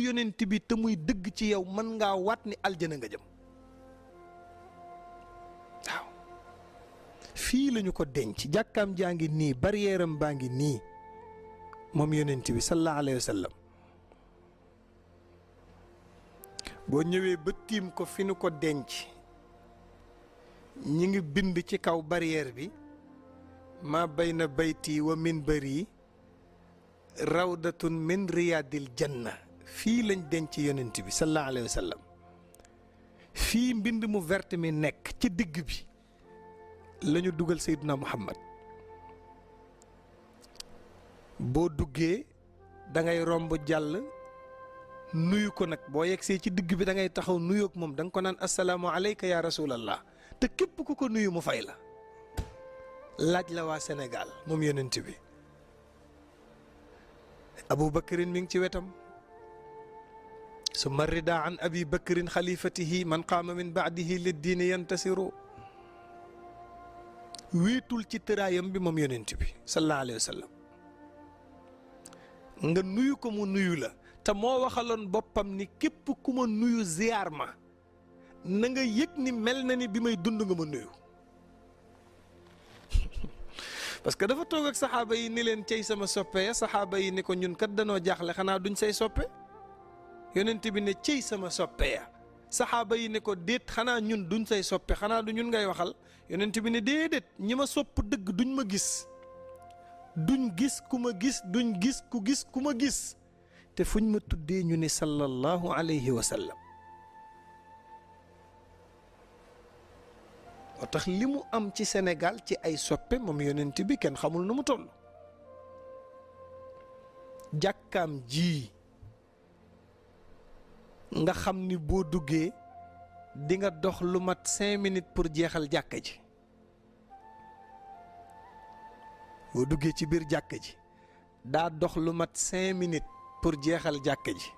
yonent bi te muy dëgg ci yow mën ngaa waat ni aljana nga jëm waaw fii lañu ko denc jàkkaam jaa ngi nii barrière am baa ngi nii moom yonent bi sallallahu alayhi wa sallam boo ñëwee ba tiim ko fi nu ko denc ñi ngi bind ci kaw barrière bi ma bayna bayti wa minbari rawdatun min riyadil janna fii lañ denc yonent bi sallallahu alayhi wa sallam fii mbind mu verte mi nekk ci digg bi lañu dugal Seydina Muhammad boo duggee da ngay romb jàll nuyu ko nag boo yegsee ci digg bi da ngay taxaw nuyoog moom da nga ko naan assalaamu alayka ya rasulallah te képp ku ko nuyu mu fay la laaj la waa Sénégal moom yonent bi Abu Bakrin mi ngi ci wetam summa rida an abi bakrin xalifatihi man qaama min baadihi liddiini yantasiru wéetul ci tëraayam bi moom yonent bi sallallahu alayhi wa sallam nga nuyu ko mu nuyu la te moo waxaloon boppam ni képp ku ma nuyu ziyaar ma na nga yëg ni mel na ni bi may dund nga ma nuyu parce que dafa toog ak saxaaba yi ni leen cey sama soppe ya saxaaba yi ni ko ñun kat danoo jaaxle xanaa duñ say soppe yonent bi ne cey sama soppe ya saxaaba yi ne ko déet xanaa ñun duñ say soppe xanaa du ñun ngay waxal yonent bi ne déedéet ñi ma sopp dëgg duñ ma gis duñ gis ku ma gis duñ gis ku gis ku ma gis te fuñ ma tuddee ñu ne sallallahu alayhi wa sallam moo tax li mu am ci Sénégal ci ay soppe moom yonent bi kenn xamul nu mu toll jàkkaam ji nga xam ni boo duggee di nga dox lu mat 5 minutes pour jeexal jàkka ji boo duggee ci biir jàkka ji daa dox lu mat 5 minutes pour jeexal jàkka ji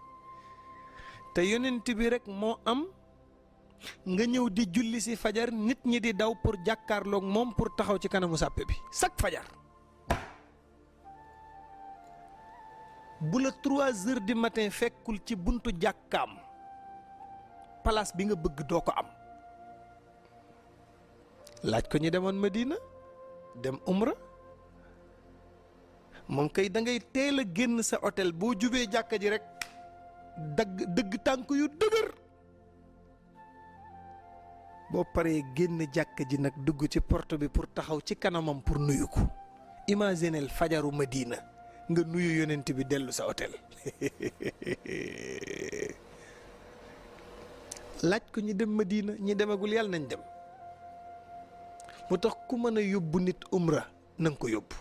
te yonent bi rek moo am nga ñëw di julli si fajar nit ñi di daw pour jàkkaarloog moom pour taxaw ci kanamu sàppe bi chaque fajar bu la 3 heures du matin fekkul ci buntu jàkkaam place bi nga bëgg doo ko am laaj ko ñi demoon Medina dem umra moom kay da ngay teel a génn sa hôtel boo jubee jàkka ji rek dëgg tànk yu dëgër boo paree génn jàkka ji nag dugg ci porte bi pour taxaw ci kanamam pour nuyu ko imaginel fajaru Medina nga nuyu yonent bi dellu sa hôtel laaj ko ñi dem Medina ñi demagul yàlla nañ dem mu tax ku mën a yóbbu nit umra na nga ko yóbbu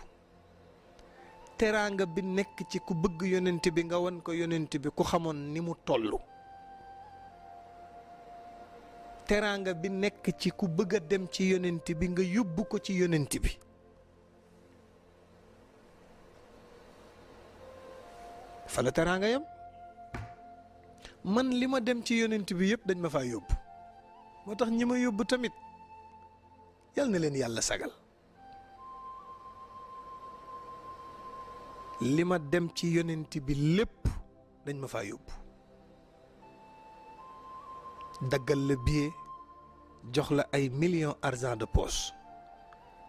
teraanga bi nekk ci ku bëgg yonent bi nga wan ko yonent bi ku xamoon ni mu tollu teraanga bi nekk ci ku bëgg a dem ci yonent bi nga yóbbu ko ci yonent bi fa la teraanga yam man li ma dem ci yonent bi yëpp dañ ma faa yóbbu moo tax ñi ma yóbbu tamit yal na leen yàlla sagal li ma dem ci yonent bi lépp dañ ma faa yóbbu daggal la billet jox la ay millions argent de poche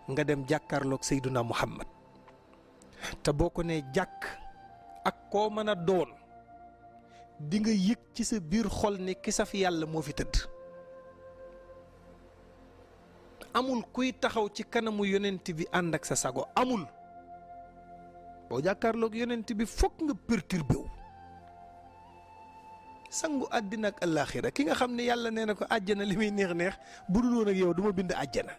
nga dem jàkkaarloog Seyduna Muhammad te boo ko nee jàkk ak koo mën a doon di nga yëg ci sa biir xol ne ki saf yàlla moo fi tëdd amul kuy taxaw ci kanamu yonent bi ànd ak sa sago amul boo jàkkaarloog yonent bi fokk nga perturbé wu sangu àddina ak àllaaxira ki nga xam ne yàlla nee na ko àjjana li muy neex neex bu dul woon ak yow du ma bind àjjana